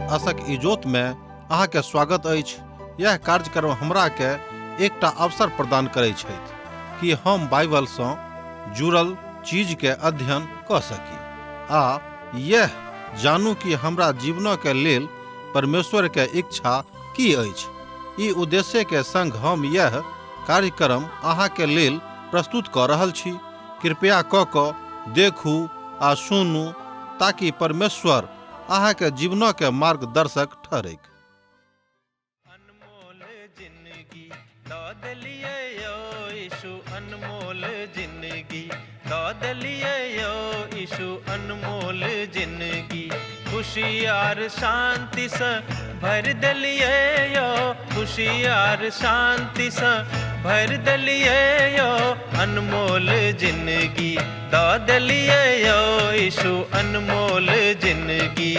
आशक इजोत में अहाँ के स्वागत अछि। यह कार्यक्रम हमरा के एकटा अवसर प्रदान करै छथि कि हम बाइबल सँ जुड़ल चीज के अध्ययन कऽ सकी आ यह जानू कि हमरा जीवन के लेल परमेश्वर के इच्छा की अछि। ई उद्देश्य के संग हम यह कार्यक्रम अहाँ के लेल प्रस्तुत कऽ रहल छी। कृपया कऽ कऽ देखू आ सुनू ताकि परमेश्वर अहाँ के जीवन के मार्गदर्शक ठहरैक। अनमोल जिंदगी दऽ देलियै यौ यीशु, अनमोल जिंदगी दऽ देलियै यौ यीशु, अनमोल जिंदगी खुशी आर शांतिसँ भरि देलियै यौ, खुशी आर शांतिसँ भरि देलियै यौ, अनमोल जिंदगी दऽ देलियै यौ यीशु, अनमोल जिंदगी।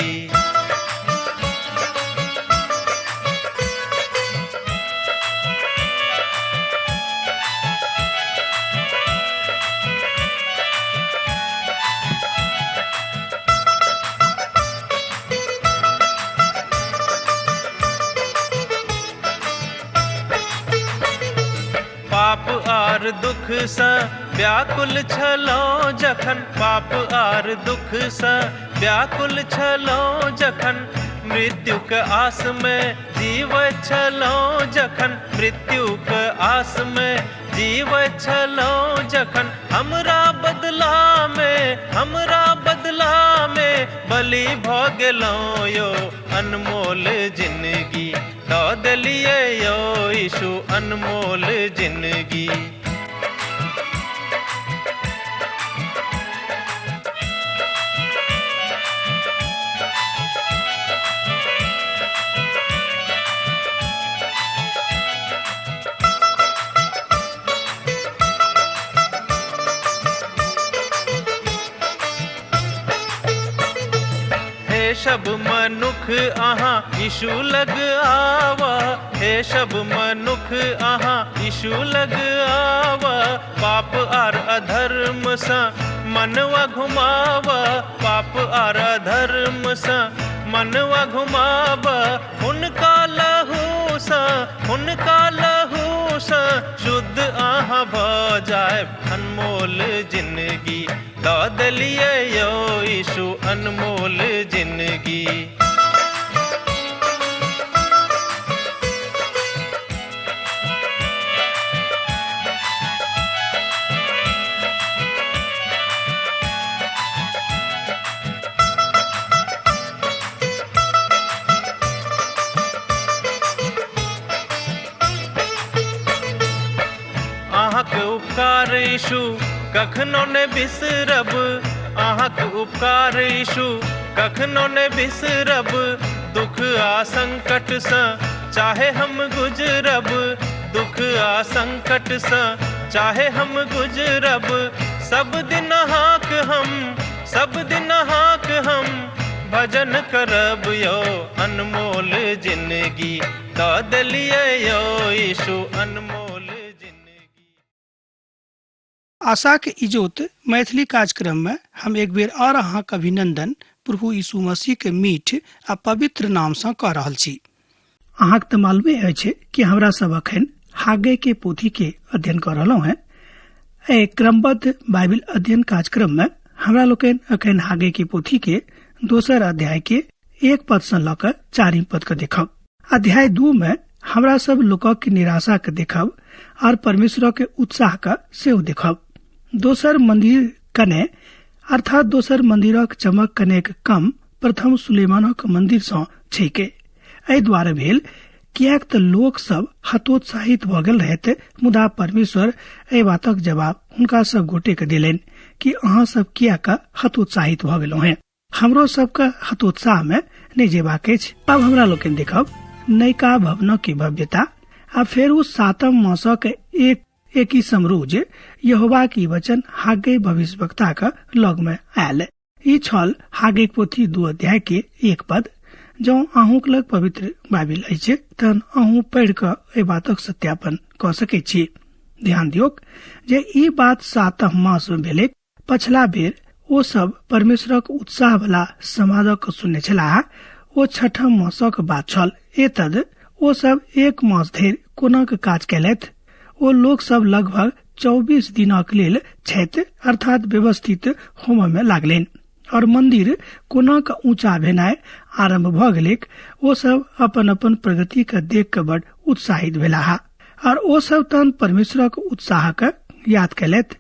पाप आर दुख सँ व्याकुल छलहुँ जखन, पाप आर दुख सँ व्याकुल छलहुँ जखन, मृत्युक आस में जीवैत छलहुँ जखन, मृत्युक आस में जीवैत छलहुँ जखन, हमरा बदला में, हमरा बदला में बलि भऽ गेलहुँ यौ, अनमोल जिंदगी दऽ देलियै यौ यीशु, अनमोल जिंदगी। हे सब मनुख अहाँ यीशु लग आवा, हे सब मनुख अहाँ यीशु लग आवा, पाप आर अधर्म सँ मनवा घुमावा, पाप आर अधर्म सँ मनवा घुमावा, हुनका लहू सँ, हुनका लहू सँ शुद्ध अहाँ भऽ जायब, अनमोल जिंदगी दऽ देलियै यौ यीशु, अनमोल जिंदगी। अहाँक उपकार यीशु कखनो ने बिसरब, अहाँक उपकार यीशु कखनो ने बिसरब, दुख आ संकट सँ चाहे हम गुजरब, दुख आ संकट सँ चाहे हम गुजरब, सब दिन अहाँक हम, सब दिन अहाँक हम भजन करब यौ, अनमोल जिंदगी दऽ देलियै यौ यीशु, अनमोल जिंदगी। आशाक इजोत मैथिली कार्यक्रम में हम एक बेर और अहाँक अभिनंदन प्रभु यीशु मसीह के मीठ आ पवित्र नाम सँ कऽ रहल छी। अहाँक तऽ मालूमे अछि कि हमरा सब अखन हागे के पोथी के अध्ययन कऽ रहलहुँ हैं। एहि क्रमबद्ध बाइबिल अध्ययन कार्यक्रम में हमरा लोकनि अखन हागे के पोथी के दोसर अध्याय के 1 पद सँ लऽ कऽ 4 पद के देखब। अध्याय 2 में हमरा सब लोकक निराशा के देखब और परमेश्वर के उत्साह के सेहो देखब। दोसर मंदिर कने अर्थात दोसर मंदिरक चमक कनेक कम प्रथम सुलेमानक मंदिर सँ छैके। एहि दुआरे भेल किएक तऽ लोक सब हतोत्साहित भऽ गेल रहैत, मुदा परमेश्वर एहि बातक जवाब हुनका सब गोटे के देलनि कि अहाँ सब किएक हतोत्साहित भऽ गेलहुँ हेँ। हमरो सबके हतोत्साह में नहि जेबाक अछि। अब हमरा लोकनि देखब नयका भवनक की भव्यता। आ फेर ओ 7 मासक 21 रोज यहोवा की वचन हागे भविष्यवक्ता के लग में आयल। ई छल हागे पोथी 2 अध्याय के 1 पद। जँ अहूँक लग पवित्र बाइबिल अछि तहन अहूँ पढ़ि कऽ एहि बातक सत्यापन कऽ सकैत छी। ध्यान दियौक जे ई बात 7 मास में भेलैक। पछिला बेर ओ सब परमेश्वरक उत्साह वाला समादक सुनने छलाह। ओ छठम मासक बात छल। एतद ओ सब एक मास धरि कोनाक काज केलथि। ओ लोक सब लगभग 24 दिनक लेल छथि, अर्थात व्यवस्थित होमय में लागलनि और मंदिर कोनाक ऊंचा भेनाइ आरंभ भऽ गेलैक। ओ सब अपन अपन प्रगति के देख के बड उत्साहित भेलाह और ओ सब तहन परमेश्वरक उत्साह के याद केलथि।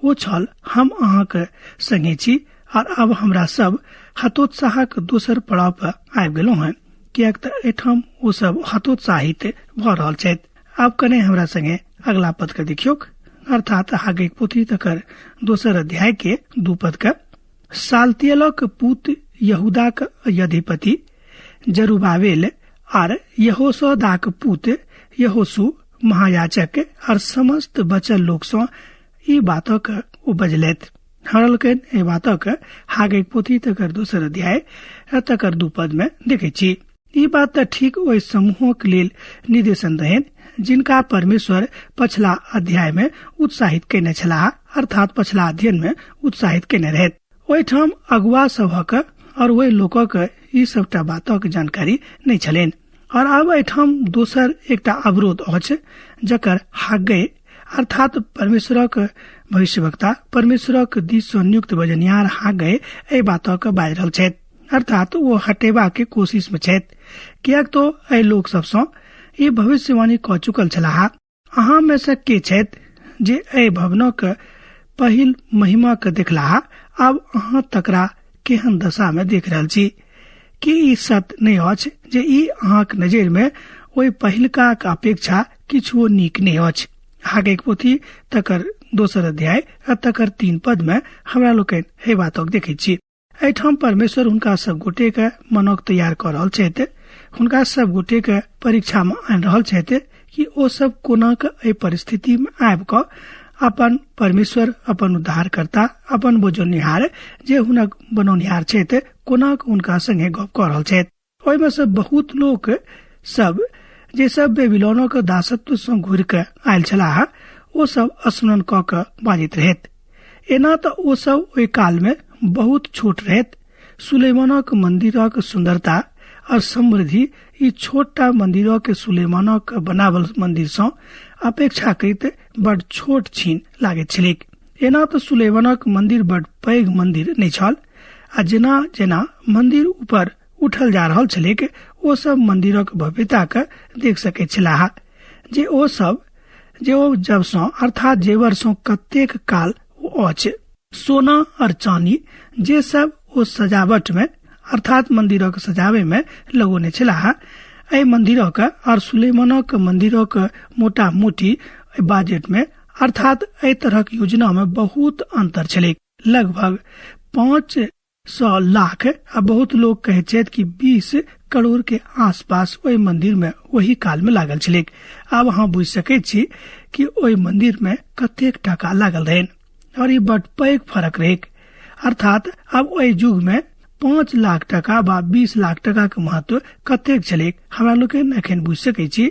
ओ छल, हम अहाँक संगे छी और अब हमरा सब हतोत्साहक दोसर पड़ाव पर आबि गेलहुँ हेँ, किएक तऽ एहिठाम ओ सब हतोत्साहित भऽ रहल छथि। आब कने हमरा संगे अगला पद के देखियौक, अर्थात हागैक पोथी तकर दोसर अध्याय के 2 पद के। सालतियलक पुत यहूदाक अधिपति जरुबाबेल आर यहोसदाक पुत यहोसू महायाजक और समस्त बचल लोक सँ ई बातक ओ बजलथि। हमरा लोकनि एहि बातक हागैक पोथी तकर दोसर अध्याय तकर 2 पद में देखै छी। ई बात तऽ ठीक ओहि समूहक लेल निर्देशन रहनि जिनका परमेश्वर पछला अध्याय में उत्साहित केने छलाह, अर्थात पछला अध्ययन में उत्साहित केने रहथि। ओहिठाम अगुआ सभक और ओहि लोकक ई सबटा बातक जानकारी नहि छलनि। और आब एहिठाम दोसर एकटा अवरोध अछि जकर हाग्गै अर्थात परमेश्वरक भविष्यवक्ता, परमेश्वरक दिस सँ नियुक्त बजनिहार हाग्गै एहि बातक बाजि रहल छथि, अर्थात ओ हटेबा के कोशिश में छथि, किएक तो एहि लोक सब सँ ई भविष्यवाणी कऽ चुकल छलाह। अहाँ में से के छथि जे एहि भवनक पहिल महिमा के देखलाह? आब अहाँ तकरा केहन दशा में देख रहल छी? की ई सत्य नहि अछि जे ई अहाँक नजरि में ओहि पहिलकाक अपेक्षा किछुओ नीक नहि अछि? हागैक पोथी तकर दोसर अध्याय आ तकर 3 पद में हमरा लोकनि एहि बातक देखैत छी। एहिठाम परमेश्वर हुनका सब गोटे के मनक तैयार कऽ रहल छथि, हुनका सब गोटे के परीक्षा में आनि रहल छथि कि ओ सब कोना के एहि परिस्थिति में आबि कऽ अपन परमेश्वर, अपन उद्धारकर्ता, अपन बजौनिहार जे हुनक बनौनिहार छथि, कोना के हुनका संगे गप कऽ रहल छथि। ओहिमे से बहुत लोक सब जे सब बेबीलोनक दासत्व सँ घुरि कऽ आयल छलाह, ओ सब स्मरण कऽ कऽ बाजैत रहैत। एना तऽ ओ सब ओहि काल में बहुत छोट रहैत। सुलेमानक मंदिरक सुंदरता और समृद्धि ई छोटटा मंदिरक सुलेमानक बनावल मंदिर सँ अपेक्षाकृत बड छोट छीन लागैत छलैक। एना तऽ सुलेमानक मंदिर बड पैघ मंदिर नहि छल आ जेना जेना मंदिर ऊपर उठल जा रहल छलैक ओ सब मंदिरक भव्यता के देख सकैत छलाह जे ओ सब जे ओ जब सँ अर्थात जेवर सँ कतेक काल ओ अछि। सोना और चानी जे सब ओ सजावट में अर्थात मंदिरक सजावे में लगौने छलाह। एहि मंदिरक और सुलेमानक मंदिरक मोटा मोटी बजट में अर्थात एहि तरहक योजना में बहुत अंतर छलैक। लगभग 500 लाख आ बहुत लोग कहैत छथि कि 20 करोड़ के आसपास ओहि मंदिर में ओहि काल में लागल छलैक। आब अहाँ बुझि सकैत छी कि ओहि मंदिर में कतेक टाका लागल रहनि और ई बड पैघ फरक रहैक। अर्थात आब ओहि युग में 5 लाख टका वा 20 लाख टका के महत्व कतेक छलैक हमरा लोकनि एखन बुझि सकैत छी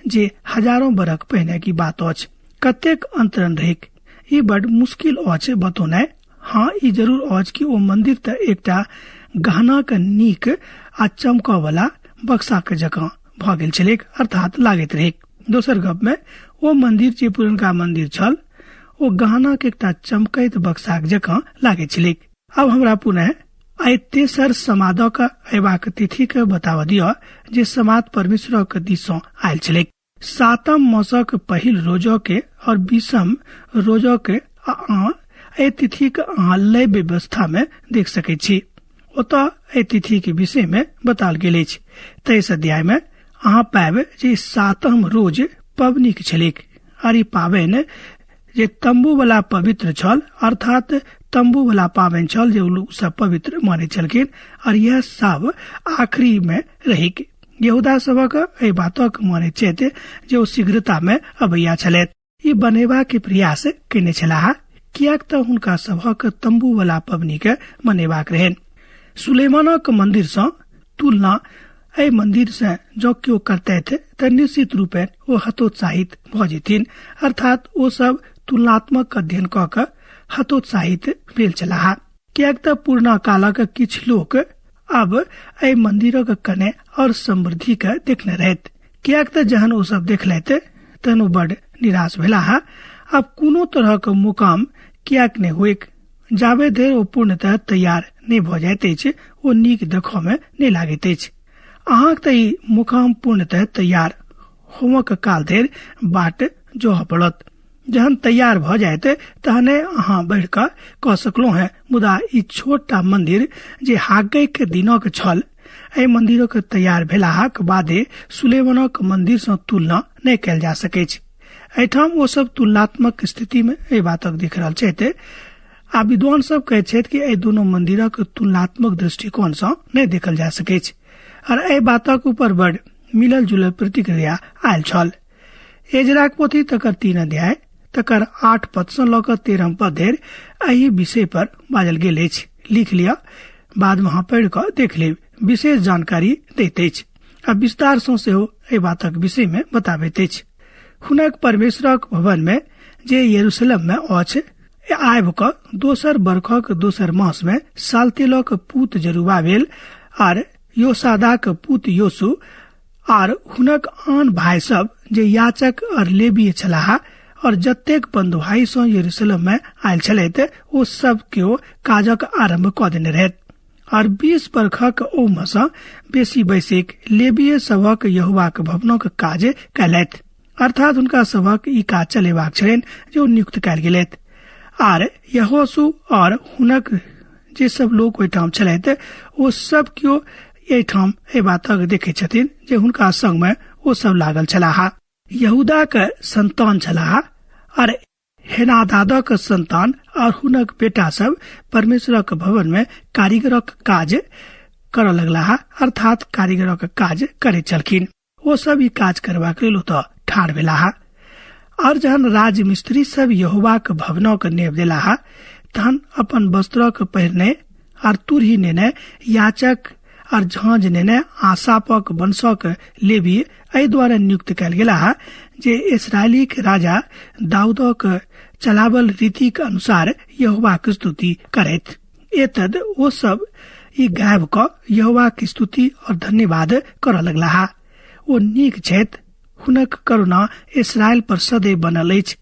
जे हजारों बरख पहिने की बात अछि, कतेक अंतरण रहैक। ई बड मुश्किल अछि बतौनाइ। हाँ, ई जरूर अछि कि ओ मंदिर तऽ एकटा गहना के नीक आ चमकऽ वाला बक्सा के जकाँ भऽ गेल छलैक, अर्थात लागैत रहैक। दोसर गप में ओ मंदिर जे पुरनका मंदिर छल ओ गहना के एकटा चमकैत बक्साक जकाँ लागैत छलैक। अब हमरा पुनः आइ तेसर समादक अयबाक तिथि के बताबऽ दिअ जे समाद परमेश्वरक दिस सँ आयल छलैक। 7 मासक पहिल रोजो के और 20 रोजो के एहि तिथि के अहाँ लय व्यवस्था में देख सकैत छी। ओतऽ एहि तिथि के विषय में बताओल गेल अछि। 23 अध्याय में अहाँ पायब जे 7 रोज पबनीक छलैक और ई पाबनि जे तंबू वाला पवित्र छल, अर्थात तंबू वाला पाबनि छल जे ओ सब पवित्र मानै छलखिन और यह सब आखिरी में रहिक। यहूदा सभक एहि बातक मानैत छथि जे ओ शीघ्रता में अबैया छलथि। ई बनेबा के प्रयास केने छलाह किएक तऽ हुनका सभक तंबू वाला पबनी के मनेबाक रहनि। सुलेमानक मंदिर सँ तुलना एहि मंदिर से जँ केओ करतथि तऽ निश्चित रूपे ओ हतोत्साहित भऽ जेथिन, अर्थात ओ सब तुलनात्मक अध्ययन कऽ कऽ हतोत्साहित भेल छलाह। किएक तऽ पुरना कालक किछु लोक आब एहि मंदिरक कने और समृद्धि के देखने रहैत, कियाक तऽ जहन ओ सब देखलथि तहन ओ बड निराश भेलाह। आब कोनो तरहक मुकाम कियाक नहि होइक, जाबे धरि ओ पूर्णतः तैयार नहि भऽ जाइत अछि ओ नीक देखऽ मे नहि लागैत अछि। अहाँक तऽ ई मुकाम पूर्णतः तैयार होमक काल धरि बाट जोहऽ पड़त। जहन तैयार भऽ जायत तहने अहाँ बढ़ि कऽ कऽ सकलहुँ हेँ। मुदा ई छोट टा मंदिर जे हागै के दिनक छल, एहि मंदिरक तैयार भेलाक बादे सुलेमानक मंदिर सँ तुलना नहि कयल जा सकैछ। एहिठाम ओ सब तुलनात्मक स्थिति मे एहि बातक देख रहल छथि आ विद्वान सब कहैत छथि कि एहि दुनू मंदिरक तुलनात्मक दृष्टिकोण सँ नहि देखल जा सकैछ और एहि बातक ऊपर बड़ मिलल जुलल प्रतिक्रिया आयल छल। एजराक पोथी तकर 3 अध्याय तकर 8 पद सँ लऽ कऽ 13 पद धरि एहि विषय पर बाजल गेल अछि। लिख लिअ, बाद मे अहाँ पढ़ि कऽ देख लेब। विशेष जानकारी दैत अछि आ विस्तार सँ सेहो एहि बातक विषय मे बताबैत अछि। हुनक परमेश्वरक भवन मे जे यरूशलेम मे अछि आबि कऽ दोसर बरखक दोसर मास मे सालतेलक पूत जरूबाबेल आर योसादाक पूत योसु आर हुनक आन भाय सब जे याचक और लेबी छलाह और जतेक बंधुआई सँ यरूशलेम मे आयल छलथि ओ सब केओ काजक आरंभ कऽ देने रहथि। और 20 बरखक ओमे सँ बेसी बैसिक लेबीय सभक यहोवाक भवनक काज कयलथि, अर्थात हुनका सभक ई काज चलेबाक छलनि जे ओ नियुक्त कयल गेलथि। आर यहोशू और हुनक जे सब लोक ओहिठाम छलथि ओ सब केओ एहिठाम एहि बातक देखैत छथिन जे हुनका संग मे ओ सब लागल छलाह। यहूदाक संतान छलाह और हेनादादक संतान और हुनक बेटा सब परमेश्वरक भवन में कारीगरक काज करऽ लगलाह, अर्थात कारीगरक काज करैत छलखिन। ओ सब ई काज करबाक लेल ओतऽ ठाढ़ भेलाह। और जहन राजमिस्त्री सब यहोवाक भवनक नेव देलाह तहन अपन वस्त्रक पहिरने और तुरही नेने याचक और झाँझ नेने आसापक वंशक लेवी एहि द्वारा नियुक्त कयल गेलाह जे इसराइलीक राजा दाऊदक चलावल रीतिक अनुसार यहोवाक स्तुति करैत। एतद ओ सब ई गाबि कऽ यहोवाक स्तुति और धन्यवाद करऽ लगलाह। ओ नीक छथि, हुनक करुणा इसराइल पर सदैव बनल अछि।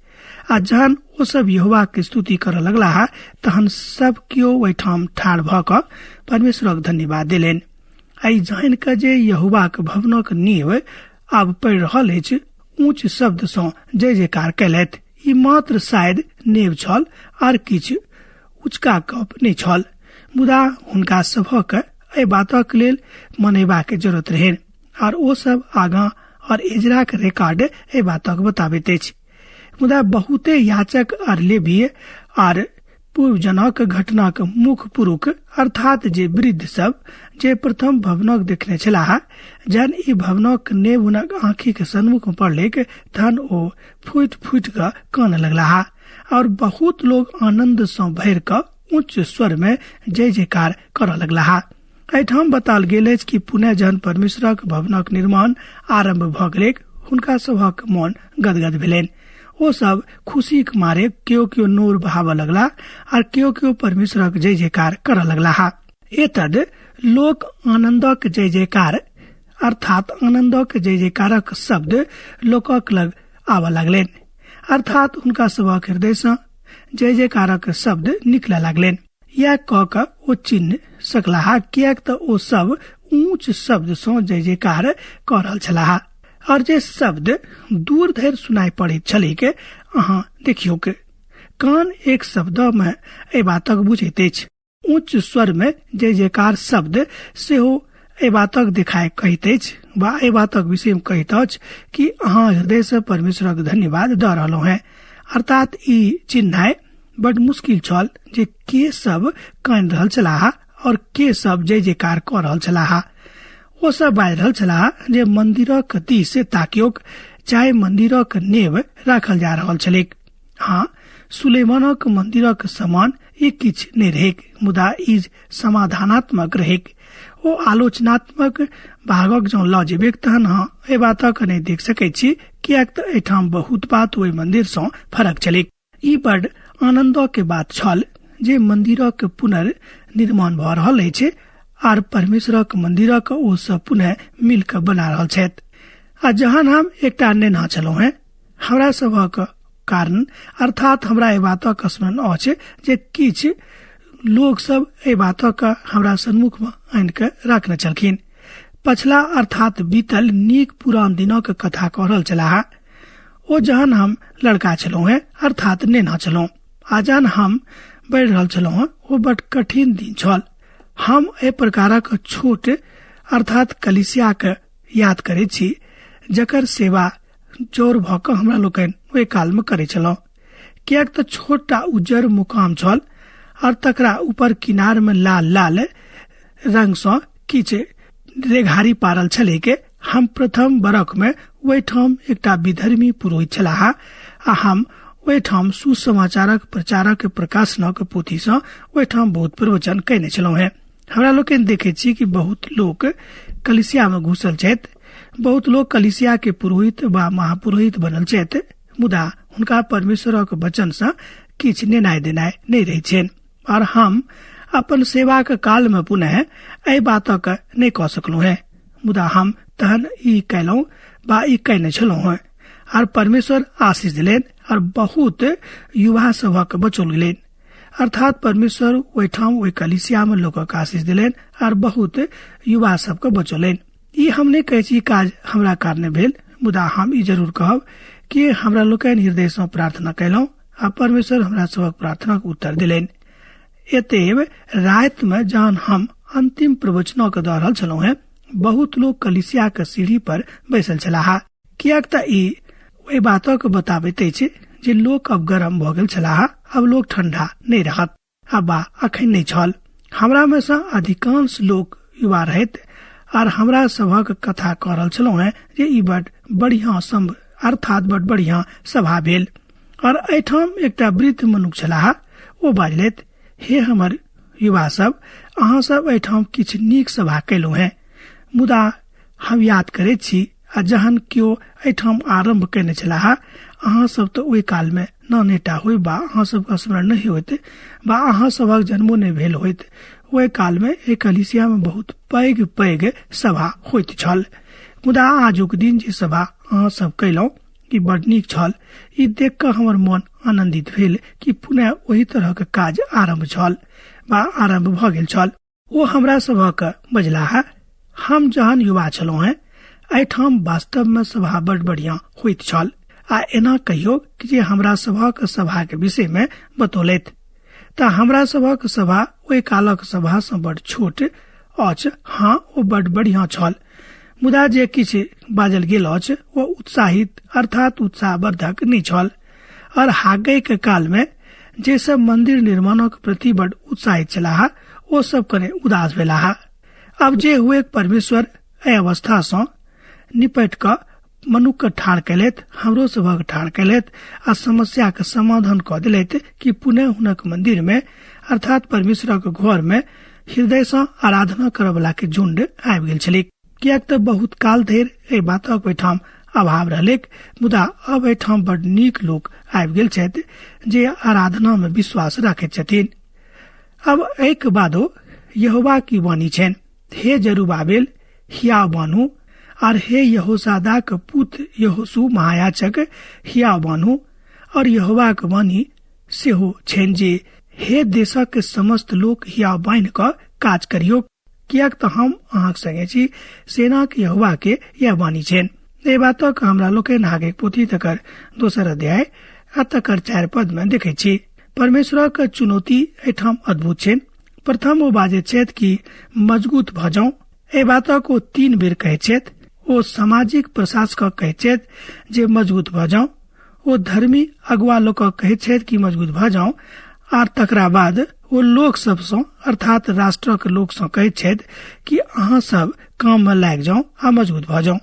आ जहन ओ सब यहोवाक स्तुति करऽ लगलाह तहन सब केओ ओहिठाम ठाढ़ भऽ कऽ परमेश्वरक धन्यवाद देलनि। आ ई जानि कऽ जे यहोवाक भवनक नींव आब पड़ि रहल अछि, ऊँच शब्द सँ जय जयकार कयलथि। ई मात्र शायद नेव छल आर किछु उचका गप नहि छल, मुदा हुनका सभक एहि बातक लेल मनेबाक जरूरत रहनि आर ओ सब आगाँ और एजराक रिकॉर्ड एहि बातक बताबैत अछि। मुदा बहुते याचक आर लेबी आर पूर्वजनक घटनाक मुख्य पुरुष अर्थात जे वृद्ध सब जे प्रथम भवनक देखने छलाह, जहन ई भवनक नेव हुनक आँखिक सन्मुख में पड़लैक तहन ओ फूटि फूटि कऽ कानऽ लगलाह और बहुत लोग आनंद सँ भरि कऽ उच्च स्वर में जय जयकार करऽ लगलाह। एहिठाम बताओल गेल अछि कि पुनः जहन परमेश्वरक भवनक निर्माण आरंभ भऽ गेलैक हुनका सभक मन गदगद भेलनि। ओ सब खुशीक मारे केओ केओ नोर बहाबऽ लगलाह और केओ केओ परमेश्वरक जय जयकार करऽ लगलाह। एतद लोक आनंदक जय जयकार अर्थात आनंदक जय जयकारक शब्द लोकक लग आबऽ लगलनि, अर्थात हुनका सभक हृदय सँ जय जयकारक शब्द निकलऽ लगलनि। इएह कऽ कऽ ओ चिन्ह सकलाह, किएक तऽ ओ सब ऊँच शब्द सँ जय जयकार कऽ रहल छलाह और जे शब्द दूर धरि सुनाई पड़ैत छलैक। अहाँ देखियौक, कान एक शब्द मे एहि बातक बुझैत अछि। ऊँच स्वर मे जय जयकार शब्द सेहो एहि बातक देखाय कहैत अछि वा एहि बातक विषय मे कहैत अछि कि अहाँ हृदय सँ परमेश्वरक धन्यवाद दऽ रहलहुँ हेँ। अर्थात ई चिन्हनाइ बड मुश्किल छल जे के सब कानि रहल छलाह और के सब जय जयकार कऽ रहल छलाह। ओ सब बाजि रहल छलाह जे मंदिरक दिस ताकियोक, चाहे मंदिरक नेव राखल जा रहल छलैक। हाँ, सुलेमानक मंदिरक समान ई किछु नहि रहैक, मुदा ई समाधानात्मक रहैक। ओ आलोचनात्मक भागक जँ लऽ जेबैक तहन अहाँ एहि बातक नहि देख सकैत छी, किएक तऽ एहिठाम बहुत बात ओहि मंदिर सँ फरक छलैक। ई बड आनंदक बात छल जे मंदिरक पुनर्निर्माण भऽ रहल अछि आर परमेश्वरक मंदिरक ओ सब पुनः मिल कऽ बना रहल छथि। आ जहन हम एकटा नेन्हा छलहुँ हेँ, हमरा सभक कारण अर्थात हमरा एहि बातक स्मरण अछि जे किछु लोक सब एहि बातक हमरा सन्मुख मे आनि कऽ राखने छलखिन। पछला अर्थात बीतल नीक पुरान दिनक कथा कह रहल छलाह। ओ जहन हम लड़का छलहुँ हेँ अर्थात नेन्हा छलहुँ आ जहन हम बढ़ि रहल छलहुँ हेँ, ओ बड कठिन दिन छल। हम एहि प्रकारक छोट अर्थात कलिसियाक याद करैत छी जकर सेवा जोर भऽ कऽ हमरा लोकनि ओहि कालमे करै छलहुँ, किएक तऽ छोटटा उज्जर मुकाम छल और तकरा ऊपर किनार में लाल लाल रंग सँ किछु रेघारी पारल छलैक। हम प्रथम बरख में ओहिठाम एकटा विधर्मी पुरोहित छलाह आ हम ओहिठाम सुसमाचारक प्रचारक प्रकाशनक पोथी सँ ओहिठाम बहुत प्रवचन कयने छलहुँ हेँ। हमरा लोकनि देखैत छी कि बहुत लोक कलिसिया में घुसल छथि, बहुत लोक कलिसिया के पुरोहित वा महापुरोहित बनल छथि, मुदा हुनका परमेश्वरक वचन सँ किछु नेनाय देनाय नहि रहैत छनि। और हम अपन सेवाक काल में पुनः एहि बातक नहि कऽ सकलहुँ हेँ, मुदा हम तहन ई कयलहुँ वा ई कयने छलहुँ हेँ और परमेश्वर आशीष देलनि और बहुत युवा सभक बचौल गेलनि। अर्थात परमेश्वर ओहिठाम ओहि कलिसिया में लोकक आशीष देलनि और बहुत युवा सबके बचौलनि। ई हम नहि कहै छी काज हमरा कारणे भेल, मुदा हम ई जरूर कहब कि हमरा लोकनि हृदय सँ प्रार्थना कयलहुँ आ परमेश्वर हमरा सभक प्रार्थनाक उत्तर देलनि। एतएव राति में जहन हम अंतिम प्रवचनक दऽ रहल छलहुँ हेँ, बहुत लोक कलिसियाक सीढ़ी पर बैसल छलाह, किएक तऽ ई ओहि बातक बताबैत अछि जे लोक अब गरम भऽ गेल छलाह, अब लोक ठंडा नहि रहत आ बा अखन नहि छल। हमरा में सँ अधिकांश लोक युवा रहैत आर हमरा सभक कथा कऽ रहल छलहुँ हेँ जे ई बड बढ़िया सम्भ अर्थात बड बढ़िया सभा भेल। और एहिठाम एकटा वृद्ध मनुख छलाह, ओ बाजलथि, हे हमर युवा सब, अहाँ सब एहिठाम किछु नीक सभा कयलहुँ हेँ, मुदा हम याद करैत छी आ जहन केओ एहिठाम आरम्भ कयने छलाह, अहाँ सब तऽ ओहि काल में नानेटा होय बा अहाँ सबके स्मरण नहि होइत बा अहाँ सभक जन्मो नहि भेल होइत, ओहि काल में एहि कलिसिया में बहुत पैघ पैघ सभा होइत छल, मुदा आजुक दिन जे सभा अहाँ सब कयलहुँ ई बड नीक छल। ई देख कऽ हमर मन आनंदित भेल कि पुनः ओहि तरहक काज आरम्भ छल बा आरम्भ भऽ गेल छल। ओ हमरा सभक बजलाह, हम जहन युवा छलहुँ हेँ, एहिठाम वास्तव में सभा बड बढ़िया होइत छल आ एना कहियो कि जे हमरा सभक सभाक विषय में बतौलथि तऽ हमरा सभक सभा ओहि कालक सभा सँ बड छोट अछि। हाँ, ओ बड बढ़िया छल, मुदा जे किछु बाजल गेल अछि ओ उत्साहित अर्थात उत्साहवर्धक नहि छल। और हागै के काल में जे सब मंदिर निर्माणक प्रति बड उत्साहित छलाह ओ सब कने उदास भेलाह। अब जे हुए परमेश्वर एहि अवस्था सँ निपट कऽ मनुख के ठाढ़ कयलथि, हमरो सभक ठाढ़ कयलथि आ समस्या के समाधान कऽ देलथि कि पुनः हुनक मंदिर में अर्थात परमेश्वरक घर में हृदय सँ आराधना करऽ के झुंड आबि गेल छलैक। किएक तऽ बहुत काल धरि एहि बातक ओहिठाम अभाव रहलैक, मुदा अब एहिठाम बड नीक लोक आबि गेल छथि जे आराधना में विश्वास राखैत छथिन। अब एहिके बादो यहोवा की वाणी छनि, हे जरूबाबेल हियाव बान्हू, और हे यहोसादाक पुत यहोशू महायाजक हियाव बान्हू। और यहोवाक वाणी सेहो छनि जे हे देशक समस्त लोक हियाव बान्हि कऽ काज करियौ, किएक तऽ हम अहाँक संगे छी, सेनाक यहोवा के यह वाणी छनि। एहि बातक हमरा लोकनि हागेक पोथी तकर दोसर अध्याय आ तकर 4 पद में देखैत छी। परमेश्वरक चुनौती एहिठाम अद्भुत छनि। प्रथम ओ बाजैत छथि कि मजबूत भऽ जाउ। एहि बातक ओ 3 बेर कहैत छथि। ओ सामाजिक प्रशासकक कहैत छथि जे मजबूत भऽ जाउ। ओ धर्मी अगुआ लोकक कहैत छथि कि मजबूत भऽ जाउ। आर तकरा बाद ओ लोक सबसँ अर्थात राष्ट्रक लोक सँ कहैत छथि कि अहाँ सब काम में लागि जाउ आ मजबूत भऽ जाउ।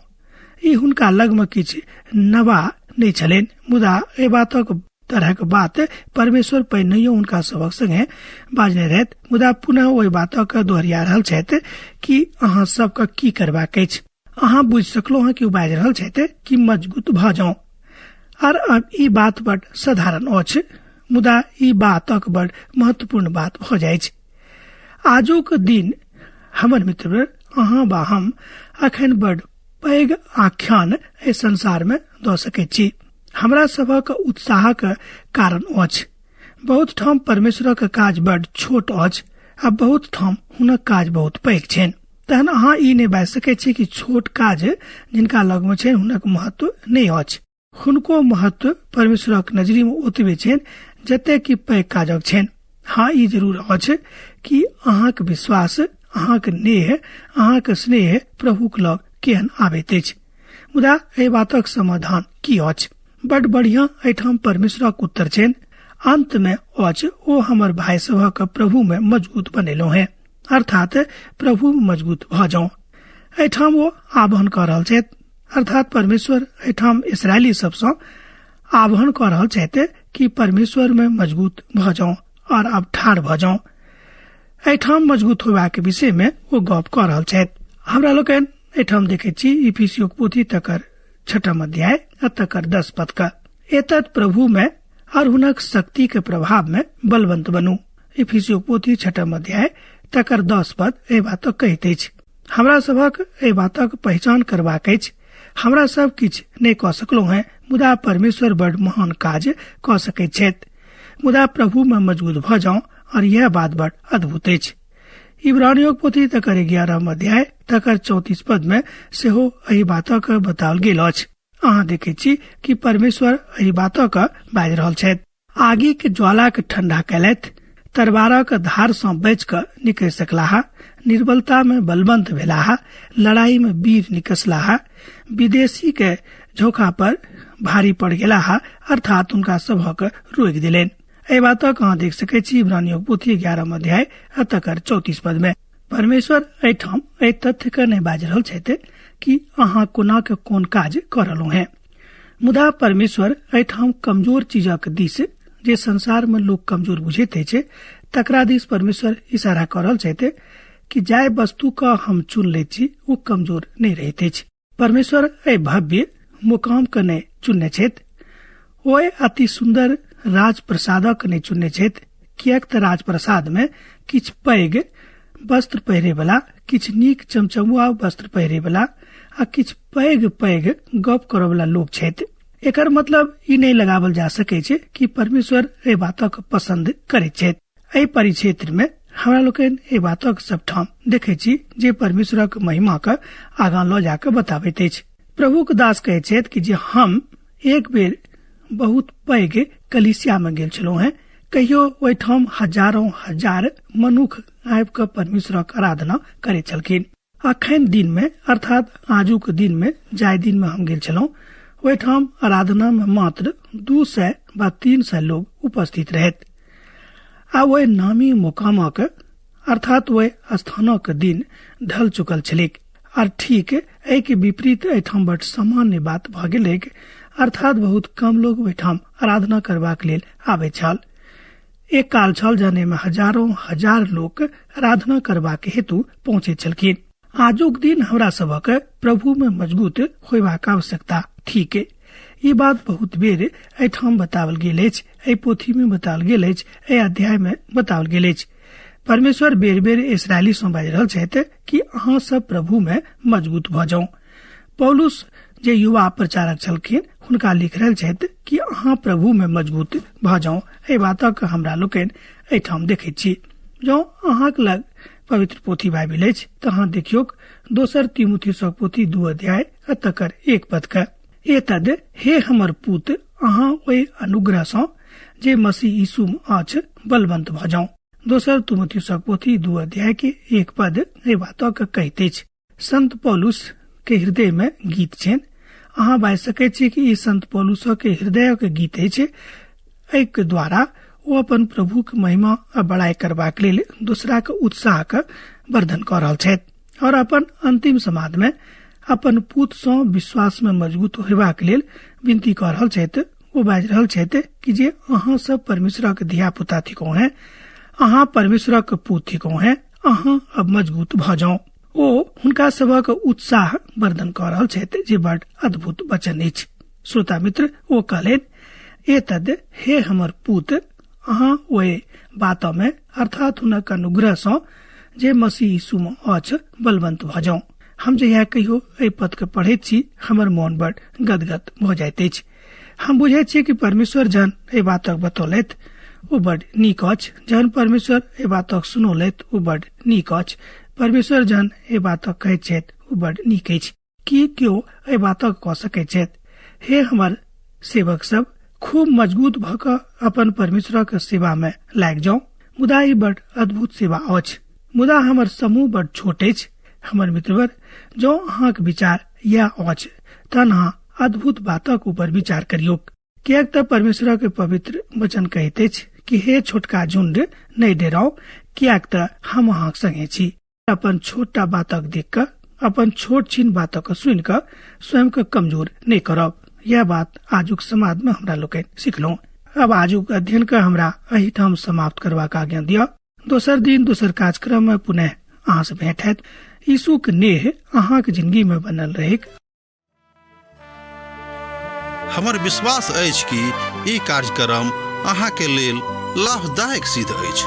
ई हुनका लग में किछु नवा नहि छलनि, मुदा एहि बातक तरहक बात परमेश्वर पहिनहियो हुनका सबक संगे बाजने रहथि, मुदा पुनः ओहि बातक दोहरिया रहल छथि कि अहाँ सबके की करबाक अछि। अहाँ बुझि सकलहुँ हँ कि ओ बाजि रहल छथि कि मजबूत भऽ जाउ। आर अब ई बात बड साधारण अछि, मुदा ई बातक बड महत्वपूर्ण बात भऽ जाइछ। आजुक दिन हमर मित्र, अहाँ बा हम अखन बड पैघ आख्यान एहि संसार में दऽ सकैत छी। हमरा सभक उत्साहक कारण अछि। बहुत ठाम परमेश्वरक काज बड छोट अछि आ बहुत ठाम हुनक काज बहुत पैघ छनि। तहन अहाँ ई नहि बाजि सकैत छी कि छोट काज जिनका लगमे छनि हुनक महत्व नहि अछि। हुनको महत्व परमेश्वरक नजरी में ओतबे छनि जते कि पैघ काजक छनि। हाँ, ई जरूर अछि कि अहाँक विश्वास, अहाँक नेह, अहाँक स्नेह प्रभुक लग केहन आबैत अछि। मुदा एहि बातक समाधान की अछि? बड बढ़िया एहिठाम परमेश्वरक उत्तर छनि। अंत में अछि, ओ हमर भाई सभक प्रभु में मजबूत बनेलहुँ हैं, अर्थात प्रभु में मजबूत भऽ जाउ। एहिठाम ओ आह्वान कऽ रहल छथि, अर्थात परमेश्वर एहिठाम इसराइली सबसँ आह्वान कऽ रहल छथि कि परमेश्वर में मजबूत भऽ जाउ और अब ठाढ़ भऽ जाउ। एहिठाम मजबूत होबाक विषय में ओ गप कऽ रहल छथि। हमरा लोकनि एहिठाम देखैत छी इफिसियोक पोथी तकर 6 अध्याय आ तकर 10 पद का, एतत् प्रभु में और हुनक शक्ति के प्रभाव में बलवंत बनू। इफिसियोक पोथी 6 अध्याय तकर 10 पद एहि बातक कहैत अछि। हमरा सभक एहि बातक पहचान करबाक अछि। हमरा सब किछु नहि कऽ सकलहुँ हैं, मुदा परमेश्वर बड़ महान काज कऽ सकैत छथि। मुदा प्रभु में मजबूत भऽ जाउ, और यह बात बड़ अद्भुत अछि। इब्रानियोक पोथी तकर 11 अध्याय तकर 34 पद में सेहो एहि बातक बताओल गेल अछि। अहाँ देखैत छी कि परमेश्वर एहि बातक बाजि रहल छथि। आगि के ज्वाला के ठंडा कयलथि, तरवारक धार सँ बचि कऽ निकलि सकलाह, निर्बलता में बलवंत भेलाह, लड़ाई में वीर निकसलाह, विदेशी के झोंका पर भारी पड़ गेलाह, अर्थात हुनका सभक रोकि देलनि। एहि बातक अहाँ देख सकैत छी इब्रानियोक पोथी 11 अध्याय आ तकर 34 पद में। परमेश्वर एहिठाम एहि तथ्य के नहि बाजि रहल छथि कि अहाँ कोना के कोन काज कऽ रहलहुँ हैं, मुदा परमेश्वर एहिठाम कमजोर चीजक दिस, जे संसार में लोक कमजोर बुझैत अछि, तकरा दिस परमेश्वर इशारा कऽ रहल छथि कि जाहि वस्तु के हम चुन लैत छी ओ कमजोर नहि रहैत अछि। परमेश्वर एहि भव्य मुकाम के नहि चुनने छथि, ओ एहि अति सुन्दर राजप्रसादक नहि चुनने छथि, किएक तऽ राजप्रसाद में किछु पैघ वस्त्र पहिरे वाला, किछु नीक चमचमुआ वस्त्र पहिरे वाला आ किछु पैघ पैघ गप करऽ वाला लोक छथि। एकर मतलब ई नहि लगावल जा सकै छै कि परमेश्वर एहि बातक पसंद करैत छथि। एहि परिक्षेत्र में हमरा लोकनि एहि बातक सबठाम देखै छी जे परमेश्वरक महिमा के आगाँ लऽ जाकऽ बताबैत अछि। प्रभुक दास कहैत छथि कि जे हम एक बेर बहुत पैघ कलीसिया में गेल छलहुँ हैं, कहियो ओहिठाम हजारों हजार मनुख आबि कऽ परमेश्वरक आराधना करैत छलखिन। अखन दिन में, अर्थात आजुक दिन में, जाहि दिन में हम गेल छलहुँ, ओहिठाम आराधना में मात्र 200 वा 300 लोग उपस्थित रहैत। आ ओहि नामी मुकामक, अर्थात ओहि स्थानक दिन ढल चुकल छलैक। आर ठीक एहि के विपरीत एहिठाम बड सामान्य बात भऽ गेलैक, अर्थात बहुत कम लोग ओहिठाम आराधना करबाक लेल आबैत छल। एक काल छल जाने में हजारों हजार लोक आराधना करबाक हेतु पहुँचैत छलखिन। आजुक दिन हमरा सभक प्रभु में मजबूत होयबाक आवश्यकता ठीक। ई बात बहुत बेर एहिठाम बताओल गेल अछि, एहि पोथी में बताओल गेल अछि, एहि अध्याय में बताओल गेल अछि। परमेश्वर बेर बेर इसराइली सँ बाजि रहल छथि कि अहाँ सब प्रभु में मजबूत भऽ जाउ। पौलुस जे युवा प्रचारक छलखिन हुनका लिख रहल छथि कि अहाँ प्रभु में मजबूत भऽ जाउ। एहि बातक हमरा लोकनि एहिठाम देखैत छी। जँ अहाँक लग पवित्र पोथी बाइबिल अछि तऽ अहाँ देखियौक दोसर तिमुथियुसक पोथी 2 अध्याय आ तकर 1 पद के, एतद हे हमर पूत, अहाँ ओहि अनुग्रह सँ जे मसीह यीशु में अछि बलवंत भऽ जाउ। दोसर तिमुथियुसक पोथी 2 अध्याय के 1 पद एहि बातक कहैत अछि। संत पौलुस के हृदय में गीत छनि। अहाँ बाजि सकैत छी कि ई संत पौलुस के हृदयक गीत अछि। एहि के द्वारा ओ अपन प्रभुक महिमा आ बड़ाई करबाक लेल दोसराक उत्साहक वर्धन कऽ रहल छथि और अपन अंतिम समाद में अपन पूत सँ विश्वास में मजबूत होयबाक लेल विनती कऽ रहल छथि। ओ बाजि रहल छथि कि जे अहाँ सब परमेश्वरक धिया पुता थिकहुँ हैं, अहाँ परमेश्वरक पूत थिकहुँ हैं, अहाँ अब मजबूत भऽ जाउ। ओ हुनका सभक उत्साह वर्धन कऽ रहल छथि, जे बड अद्भुत वचन अछि। श्रोता मित्र, ओ कहलनि, एतद हे हमर पूत, अहाँ ओहि बात में, अर्थात हुनक अनुग्रह सँ जे मसीह यीशु मे अछि बलवंत भऽ जाउ। हम जहिया कहियो एहि पद के पढ़ैत छी, हमर मोन बड़ गदगद भऽ जाइत अछि। हम बुझैत छी कि परमेश्वर जहन एहि बातक बतौलथि ओ बड़ नीक अछि, जहन परमेश्वर एहि बातक सुनौलथि ओ बड़ नीक अछि, परमेश्वर जहन एहि बातक कहैत छथि ओ बड़ नीक अछि। की केओ एहि बातक कऽ सकैत छथि? हे हमर सेवक सब, खूब मजबूत भऽ कऽ अपन परमेश्वरक सेवा मे लागि जाउ। मुदा ई बड़ अद्भुत सेवा अछि, मुदा हमर समूह बड़ छोट अछि। हमर मित्रवर, जँ अहाँक विचार इएह अछि तहन अहाँ अद्भुत बातक ऊपर विचार करियौक, किएक तऽ परमेश्वरक पवित्र वचन कहैत अछि कि हे छोटका झुंड, नहि डेराउ, किएक तऽ हम अहाँक संगे छी। अपन छोटटा बातक देख कऽ, अपन छोट छिन बातक सुनि कऽ स्वयं के कमजोर नहि करब। यह बात आजुक समाज में हमरा लोकनि सिखलहुँ। अब आजुक अध्ययन के हमरा एहिठाम समाप्त करबाक आज्ञा दिअ। दोसर दिन दोसर कार्यक्रम में पुनः अहाँ से भेंट हैत। यीशुक नेह अहाँक जिंदगी में बनल रहेक। हमर विश्वास अछि कि ई कार्यक्रम अहाँके लेल लाभदायक सिद्ध अछि।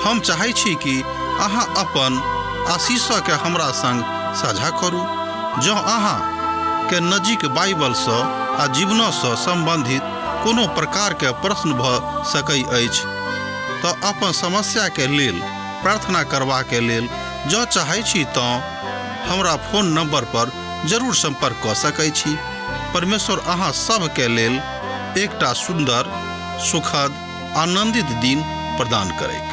हम चाहै छी कि अहाँ अपन आशीषके हमरा संग साझा करू। जँ अहाँ के नजीक बाइबलसँ आ जीवनसँ सम्बन्धित कोनो प्रकारके प्रश्न भऽ सकै अछि तऽ अपन समस्याके लेल प्रार्थना करबाके लेल जँ चाहै छी तँ हमरा फोन नंबर पर जरूर संपर्क कऽ सकै छी। परमेश्वर अहाँ सभके लेल एकटा सुन्दर, सुखद, आनंदित दिन प्रदान करैक।